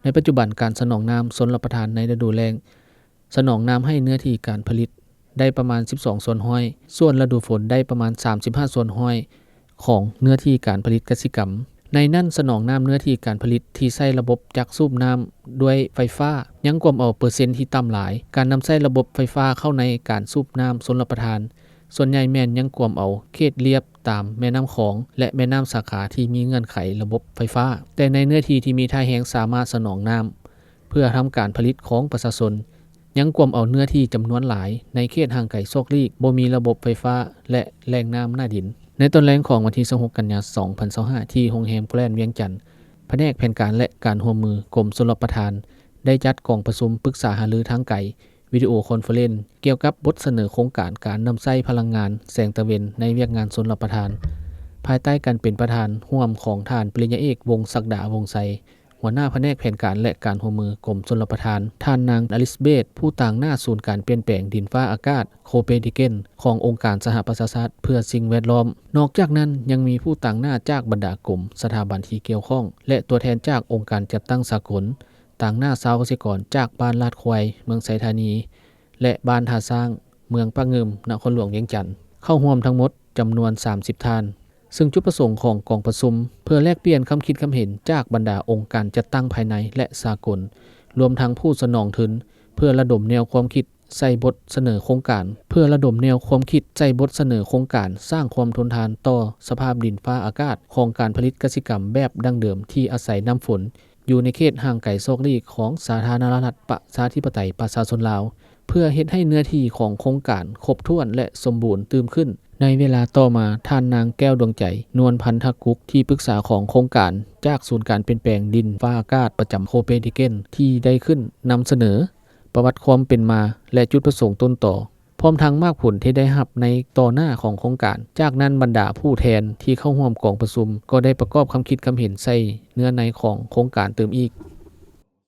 ໃນປັດຈຸບັນ, ການສະໜອງນ້ຳຊົນລະປະທານໃນລະດູແລ້ງ ສະໜອງນ້ຳໃຫ້ເນື້ອທີ່ການຜະລິດໄດ້ປະມານສິບສອງສ່ວນຮ້ອຍ, ສ່ວນລະດູຝົນໄດ້ປະມານສາມສິບຫ້າສ່ວນຮ້ອຍຂອງເນື້ອທີ່ການຜະລິດກະສິກຳ. ໃນນັ້ນ, ສະໜອງນ້ຳເນື້ອທີ່ການຜະລິດທີ່ໃຊ້ລະບົບຈັກສູບນ້ຳດ້ວຍໄຟຟ້າ ຍັງກວມເອົາເປີເຊັນທີ່ຕ່ຳຫຼາຍ. ການນຳໃຊ້ລະບົບໄຟຟ້າເຂົ້າໃນການສູບນ້ຳຊົນລະປະທານ ສ່ວນໃຫຍ່ແມ່ນຍັງກວມເອົາເຂດລຽບຕາມແມ່ນ້ຳຂອງ ແລະ ແມ່ນ້ຳສາຂາທີ່ມີເງື່ອນໄຂລະບົບໄຟຟ້າ, ແຕ່ໃນເນື້ອທີ່ທີ່ມີທ່າແຮງສາມາດສະໜອງນ້ຳ ເພື່ອທຳການຜະລິດຂອງປະຊາຊົນ, ຍັງກວມເອົາເນື້ອທີ່ຈຳນວນຫຼາຍໃນເຂດຫ່າງໄກສອກຫຼີກ, ບໍ່ມີລະບົບໄຟຟ້າ ແລະ ແຫຼ່ງນ້ຳໜ້າດິນ. ໃນຕອນແລງຂອງວັນທີຊາວຫົກ ກັນຍາ ສອງພັນຊາວຫ້າ ທີ່ໂຮງແຮມແກຣນວຽງຈັນ, ພະແນກແຜນການ ແລະ ການຮ່ວມມືກົມຊົນລະປະທານ ໄດ້ຈັດກອງປະຊຸມປຶກສາຫາລືທາງໄກ ວິດີໂອຄອນເຟີເຣັນ ກ່ຽວກັບບົດສະເໜີໂຄງການການນຳໃຊ້ພະລັງງານແສງຕາເວັນໃນວຽກງານຊົນລະປະທານ, ພາຍໃຕ້ການເປັນປະທານຮ່ວມຂອງທ່ານ ປະລິນຍາເອກ ວົງສັກດາ ວົງໄຊ, ຫົວໜ້າພະແນກແຜນການ ແລະ ການຮ່ວມມືກົມຊົນລະປະທານ, ທ່ານນາງ ອາລິສເບດ ຜູ້ຕາງໜ້າສູນການປ່ຽນແປງດິນຟ້າອາກາດ ໂຄເປນເຮເກັນ ຂອງອົງການສະຫະປະຊາຊາດເພື່ອສິ່ງແວດລ້ອມ. ນອກຈາກນັ້ນ, ຍັງມີຜູ້ຕາງໜ້າຈາກບັນດາກົມ, ສະຖາບັນທີ່ກ່ຽວຂ້ອງ ແລະ ຕົວແທນຈາກອົງການຈັດຕັ້ງສາກົນ, ຕາງໜ້າຊາວກະສິກອນຈາກບ້ານລາດຄວາຍ, ເມືອງໄຊທານີ ແລະ ບ້ານທ່າຊ້າງ, ເມືອງປາກງື່ມ, ນະຄອນຫຼວງວຽງຈັນ, ເຂົ້າຮ່ວມທັງໝົດຈຳນວນສາມສິບທ່ານ. ຊຶ່ງຈຸດປະສົງຂອງກອງປະຊຸມ ເພື່ອແລກປ່ຽນຄຳຄິດຄຳເຫັນຈາກບັນດາອົງການຈັດຕັ້ງພາຍໃນ ແລະ ສາກົນ, ລວມທັງຜູ້ສະໜອງທຶນ, ເພື່ອລະດົມແນວຄວາມຄິດໃສ່ບົດສະເໜີໂຄງການ, ເພື່ອລະດົມແນວຄວາມຄິດໃສ່ບົດສະເໜີໂຄງການສ້າງຄວາມທົນທານຕໍ່ສະພາບດິນຟ້າອາກາດຂອງການຜະລິດກະສິກຳແບບດັ້ງເດີມທີ່ອາໄສນ້ຳຝົນ ຢູ່ໃນເຂດຫ່າງໄກສອກຫຼີກຂອງສາທາລະນະລັດປະຊາທິປະໄຕປະຊາຊົນລາວ, ເພື່ອເຮັດໃຫ້ເນື້ອທີ່ຂອງໂຄງການຄົບຖ້ວນ ແລະ ສົມບູນຕື່ມຂຶ້ນ. ໃນເວລາຕໍ່ມາ, ທ່ານນາງ ແກ້ວດວງໃຈ ນວນພັນທະກຸກ ທີ່ປຶກສາຂອງໂຄງການຈາກສູນການປ່ຽນແປງດິນຟ້າອາກາດປະຈຳໂຄເປນເຮເກັນ ທີ່ໄດ້ຂຶ້ນນຳສະເໜີປະຫວັດຄວາມເປັນມາ ແລະ ຈຸດປະສົງຕົ້ນຕໍ ພ້ອມທັງໝາກຜົນທີ່ໄດ້ຮັບໃນຕໍ່ໜ້າຂອງໂຄງການ. ຈາກນັ້ນບັນດາຜູ້ແທນທີ່ເຂົ້າຮ່ວມກອງປະຊຸມກໍໄດ້ປະກອບຄຳຄິດຄຳເຫັນໃສ່ເນື້ອໃນຂອງໂຄງການຕື່ມອີກ.